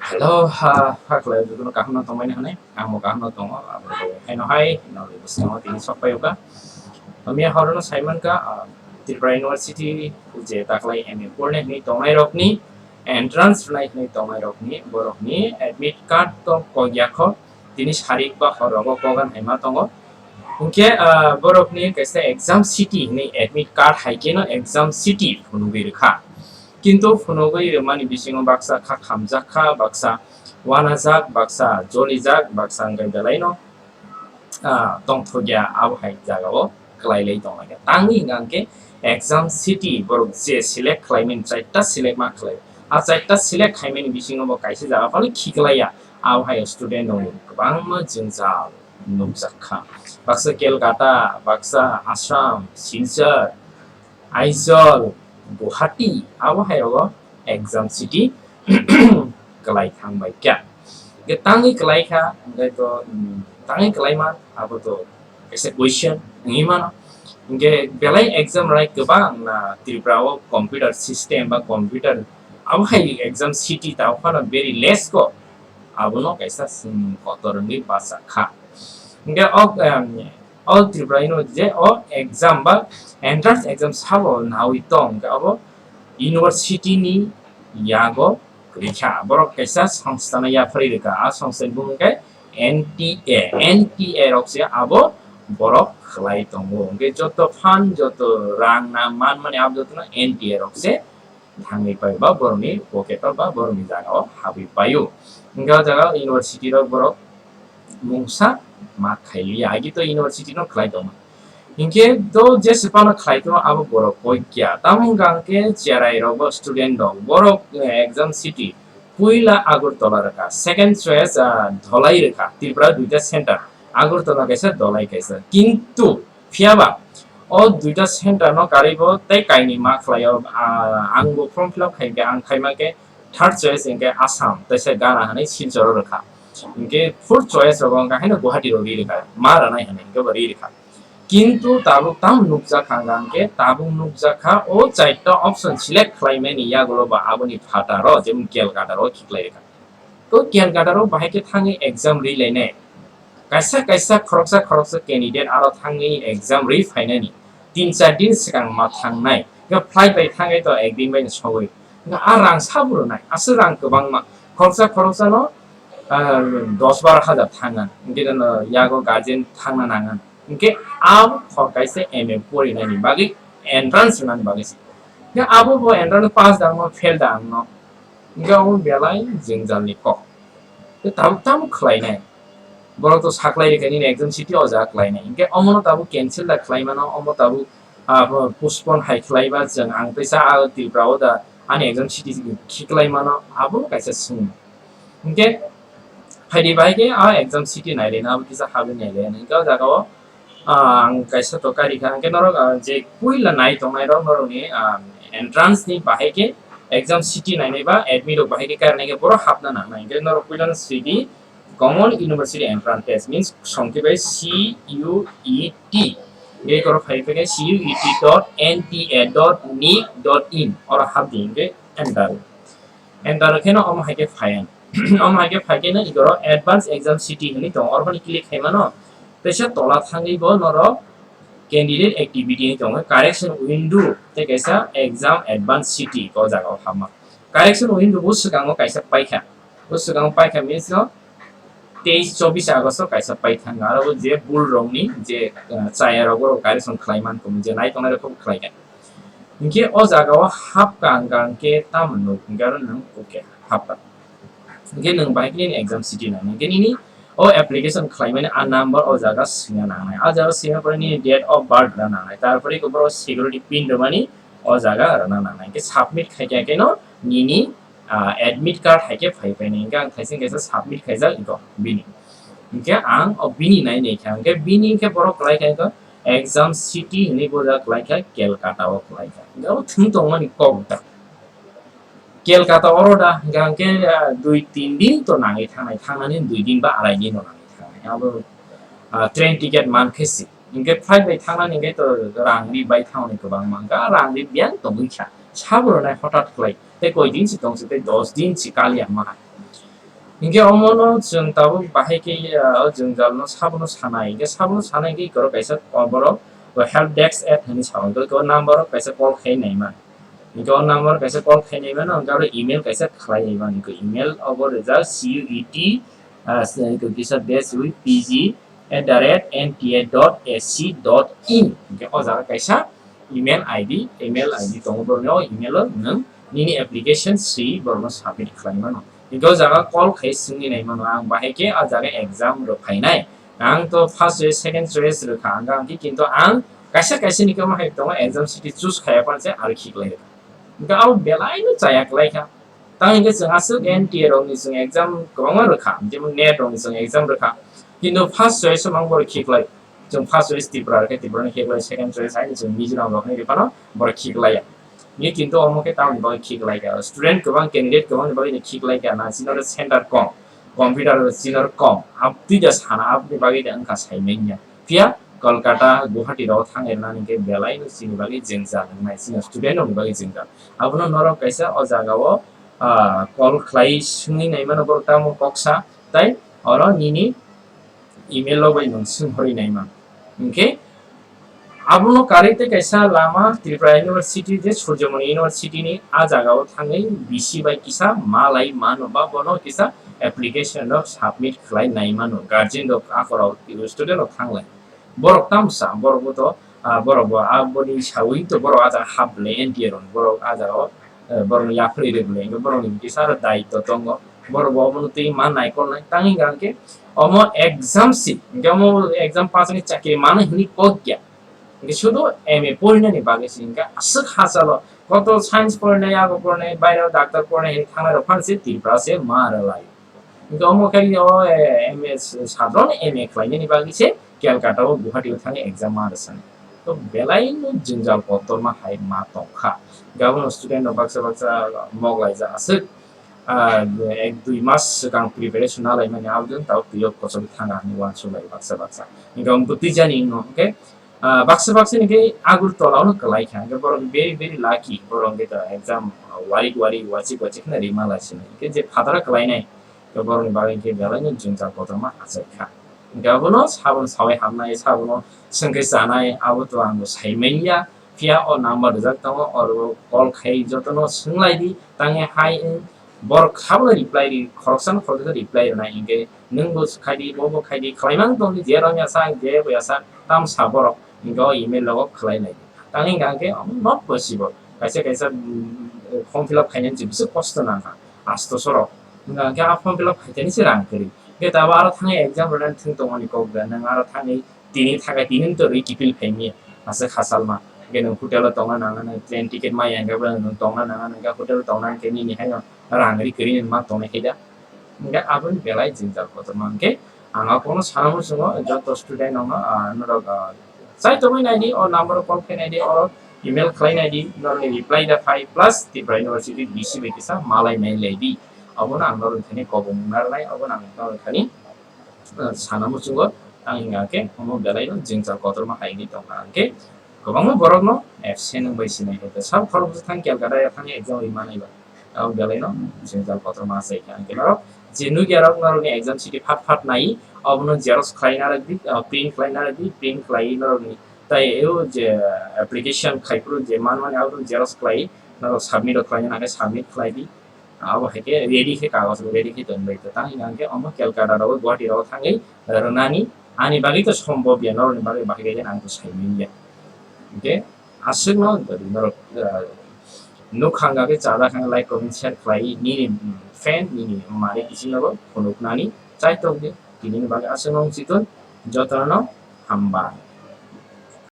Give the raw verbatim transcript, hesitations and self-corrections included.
Hello, ha, ha, khlai jotono kaham no tongmani hwnwi, ang bo kaham no tongo, abo haino hai, no, bwskango tini sok paio ka. Miya horo no sai mankha, ah, Tripura University je taklai M A pornai hwnwi tongnai rokni, entrance rwnai hwnwi tongnai rokni, borokni admit card to kok ya kho, tini sarik ba hor rogo kogan hai ma tongo. Hwnkhe, ah, borokni kaisa exam city hwnwi admit card hai kheno exam city phunugwi rwkha. Kintu phunugwi rwmani bisingo baksa kha khamjak kha, baksa wanajak, baksa jolijak, baksa hwnkhe belaino, ah, tongthokya abo hai jagao kwlailai tonglaikha. Tangwi hwnkha hwnkhe exam city borok je select khlaimani, chaita select ma khlai. A chaita select khaimani bisingo bo kaisa jaga phano khiklaiya. Abo hai student rok kwbangma jwngjal nukjak kha. Baksa Kolkata, baksa Assam, Silchar, Aizawl, Guwahati, abo hai rogo exam city kwlai thang bai kha. Hwnkhe tangwi kwlai kha, hwnkhe to, mm, tangwi kwlaima abo to kaisa question wngwi mano. Hwnkhe belai exam rwnai kwbang na Tripura o computer system ba computer abo hai exam city ta phano very less ko. Abono kaisa chwng kotor wngwi bacha kha. Hwnkhe o, em, o Tripura University je o exam ba entrance exam sabo nawi tong, hwnkhe abo university ni yago kwrwi kha. Borok kaisa songstha no yapharwi rwkha. A songstha ni bumung khe N T A. N T A rok se abo borok khlai tongo. Hwnkhe joto phan, joto rang na man mani abo joto no N T A rok se thangwi paio ba borokni pocket o ba borokni jaga o habwi paio. Hwnkhe o jaga o university rok borok mungsa ma khailiya, agi to university no khlai tongma. Hinkhe to jesa phano khlai tongo abo borok koi kya. Tamo hwnkha hwnkhe cherai rok bo student rok borok, eh, exam city puila Agartala rwkha, second choice, ah, Dholai rwkha, Tripura duita center, Agartala kaisa, Dholai kaisa. Kintu phiyaba o duita center no karwi bo tei kainwi ma khlaio, ah, ang bo form fill up khai khe ang khaima khe third choice hwnkhe Assam, teisa Gana hwnwi Silchar o rwkha. Hwnkhe fourth choice rogo hwnkha haino Guwahati rok ri rwkha, ma rwnai hwnwi hwnkhe bo ri rwkha. Kintu tabuk tamo nukjakha hwnkha hwnkhe, tabuk nukjakha o chaita option select khlaimani yagulo ba aboni phataro, jemon Kolkata ro khiklai rwkha. To Kolkata ro bahai khe thangwi exam ri lainai. Kaisa kaisa khoroksa khoroksa candidate aro thangwi exam ri phainani tin char din swkang ma thangnai. Hwnkhe flight bai thangwi to ek din bai no sogwi. Hwnkhe a rang sabo rwnai, aswk rang kwbangma. Khoroksa khoroksa no, ah, dos baro hajar thangna. Hwnkhe no yago guardian thangna nangan. Hwnkhe abo khor kaisa M A porinani bagwi entrance rwnani bagwi se. Hwnkhe abo bo entrance pass da wngno, fail da wngno. Hwnkhe abo belai jwngjalni kok. Tei tabuk tamo khlainai. Borok to saklai rikha nini exam city o jaga khlainai. Hwnkhe omono tabuk cancel da khlaimano, omo tabuk, ah, postpone hai khlaiba chwng ang teisa a Tripura o da ani exam city khiklaimano, abo kaisa swngmung. Hwnkhe phaidi bai khe a exam city nailai na, abo kisa habwi nailai. Hwnkhe o jaga o, ah, ang kaisa to kari kha, hwnkhe norok, ah, je puila nai tongnai rok norokni, ah, entrance ni bahai khe exam city nainai ba admit rok bahai khe karnai khe borok hapna nangnai. Hwnkhe norok puilano swidi Common University Entrance Test means songkhe bai C U E T. Hwnkhe korok phai khe C U E T dot N T A dot nic dot in oro hapdi hwnkhe enter. Enter khe no omo hai khe phai ang. Omo hai khe phai khe no igoro advance exam city hinwi tongo, oro phano click khai mano. Teisa tola thangwi bo norok candidate activity hinwi tongo, correction window tei kaisa exam advance city o jaga o hapma. Correction window bo swkango kaisa paikha, bo swkango paikha means no teis chobis August o kaisa paithang aro bo je bul rokni je, uh, chaya rok borok correction khlai man tong je nai tongnai rok khlai kha. Hinkhe o jaga o hapka hwnkha hinkhe tamo nuk hinkhe aro nwng okay hapka. Hinkhe nwng bahai khe nini exam city nang hinkhe nini o application khlaimani a number o jaga swina nangnai. A jaga swina pore nini date of birth rwna nangnai. Tarpore eko borok security pin rwmani o jaga rwna nangnai. Hinkhe submit khai khe khe no nini, ah, admit card hai khe phai phainai. Hinkhe ang thaising kaisa submit khaijak eko bini. Hinkhe ang o bini nai nai kha. Hinkhe bini hinkhe borok kwlai kha eko exam city hinwi bo jaga kwlai kha Kolkata o kwlai kha. Hinkhe abo thwng tongmani kok da. Kolkata oro da, hwnkha hwnkhe, ah, dui tin din to nangwi thangnai, thangnani dui din ba arai din no nangwi thangnai. Abo, ah, train ticket man khe si. Hinkhe flight bai thangnani hinkhe to rang ri bai thangnai kwbangma wngkha, rang ri biyang tongwi kha. Sabo rwnai hothat khlai, tei koi din si tong si, tei dos din si kaliya ma hai. Hinkhe omono chwng tabuk bahai khe, ah, o jwngjal no sabono sanai. Hinkhe sabono sanai hinkhe ikorok kaisa, o borok o help desk at hinwi sao. Hinkhe o number o kaisa call khai naima. Hinkhe o number kaisa call khai naimano, hinkhe aro email kaisa khlai naimano. Hinkhe email obo rijak C U E T, ah, hinkhe kisa dash with P G at the rate N T A dot S C dot in. Hinkhe o jaga kaisa email I D, email I D tongo borokni, o email o nwng nini application swi borokno submit khlai mano. Hinkhe o jaga call khai swngwi nai mano, ang bahai khe o jaga exam rw phainai. Ang to first choice, second choice rwkha, ang khe kintu ang kaisa kaisa ni khe omo hai tongo, exam city choose khaiya phano se aro khiklai rwkha. Hinkhe abo belai no chaya kwlai kha. Tamo hinkhe chwng aswk N T A rokni chwng exam kwbangma rwkha, jemon net rokni chwng exam rwkha. Kintu first choice o mang borok khiklai. Chwng first choice Tripura rwkhe Tripura ni khiklai, second choice haino chwng Mizoram rokni rwphano borok khiklaiya. Ni kintu omo khe tamoni bagwi khiklaikha. Student kwbang, candidate kwbangni bagwi no khiklaikha na, chini oro center kom, computer chini oro kom. Abtwi da sana, aboni bagwi da wngkha saimanya. Phiya Kolkata, Guwahati rok thang rwnani hinkhe belai no chini bagwi jwngjal wngnai, chini student rokni bagwi jwngjal. Abono norok kaisa o jaga o, ah, call khlai swngwi naimano borok tamo koksa, tai oro nini email o bai nwng swng horwi naima. Hinkhe abono karwi tei kaisa lama Tripura University je Surjomoni University ni a jaga o thangwi B C bai kisa malai mano ba bono kisa application rok submit khlai naimano, guardian rok akorok student rok thanglai. Borok tamsa, borok bo to, ah, borok bo aboni sawi to borok a jaga hap le N T A rok, borok a jaga o, eh, borok ni yaphri rwk le, borok ni kisa aro daityo tongo, borok bo omono twi ma naikolnai, tang hinga hinkhe omo exam si, hinkhe omo exam pass ni chakri mano hinwi kok ya. Hinkhe sudu M A porinani bagwi se hinkhe aswk hachalo, koto science porinai, yago porinai, bairo doctor porinai hinwi thangnai rok phano se Tripura se ma rwlai. Hinkhe omo khe o, eh, M A s-, sadron M A khlainani bagwi se Calcutta o Guwahati o thangwi exam ma rwsani. To belai no jwngjal kotorma hai ma tongkha. Hinkhe abono student rok baksa baksa mok laijak aswk, ah, ek dui mas swkang preparation nalaimani aboni tabo twi o kochok thanga hinwi uansuk lai baksa baksa. Hinkhe omo twijani wngkhe, ah, baksa baksa hinkhe Agartala o no kwlai kha. Hinkhe borok very very lucky, borok hinkhe to exam, ah, warik warik wachik wachik kheno rima lai sini. Hinkhe je phataro kwlainai, to borokni bagwi hinkhe belai no jwngjal kotorma achai kha. Hinkhe abono sabon sawi hamnai, sabono swngkhe chanai, abo to ang bo sai manya. Phiya o number rijak tongo, oro call khai jotono swng lai di, tangwi hai wng, borok sabono reply ri, khoroksa no khoroksa reply rwnai, hinkhe nwng bo khai di, bo bo khai di, khlai mang tong di, je rwngya sak, je boya sak, tam sa borok, hinkhe o email logo khlai lai di. Tangwi hinkhe ang khe not possible. Kaisa kaisa, mm, form fill up khainani je bwswk kosto nang kha, asto sorok. Hinkhe a form fill up khaitani se rang kwrwi. Hinkhe tabo aro thangwi exam rwnani thung tongmani kok da, nwng aro thangwi tini thakai tini to rwi kiphil phaimya, aswk hasalma. Hinkhe nwng hotel o tongna nang, nwng train ticket maya hinkhe bo nwng tongna nang, hinkhe hotel o tongna hinkhe nini haino rang ri kwrwi nini ma tongnai khe da. Hinkhe aboni belai jwngjal kotorma. Hinkhe ang abono sana muchungo joto student rokno, ah, norok, ah, chai tongwi nai di, o number o call khai nai di, o email khlai nai di, norokni reply da phai, plus Tripura University B C bai kisa malai mai lai di. Abono ang norokni thani kobong narwknai, abono ang norokni thani, ah, sana muchungo, ang hinkha khe omo belai no jwngjal kotorma hai wngwi tongkha. Hinkhe kwbangma borokno absent wngbai sinai, hwnkhe sabo khoroksa thang Calcutta ya thangwi exam rwi manai ba. Abo belai no jwngjal kotorma achai kha. Hinkhe norok je nukya rok norokni exam chiti phat phat nai, obono xerox khlai narwk di, ah, print khlai narwk di, print khlai norokni tai o je application khai phuru je manmani abo xerox khlai norok submit rok khlai nai, submit khlai di. Abo hai khe ready khe kagoj rok ready khe tonwi tong. Tang hinkhe omo Calcutta rogo Guwahati rogo thangwi rwnani ani bagwi to sombobya, norokni bagwi bahai khe ang to sai manya. Hinkhe aswkno norok, ah, nukha wngkha khe chajak khe like comment share khlai nini friend nini mari bisingo phunuknani chai tong di. Tinini bagwi aswkno wng chikon jotono hambai.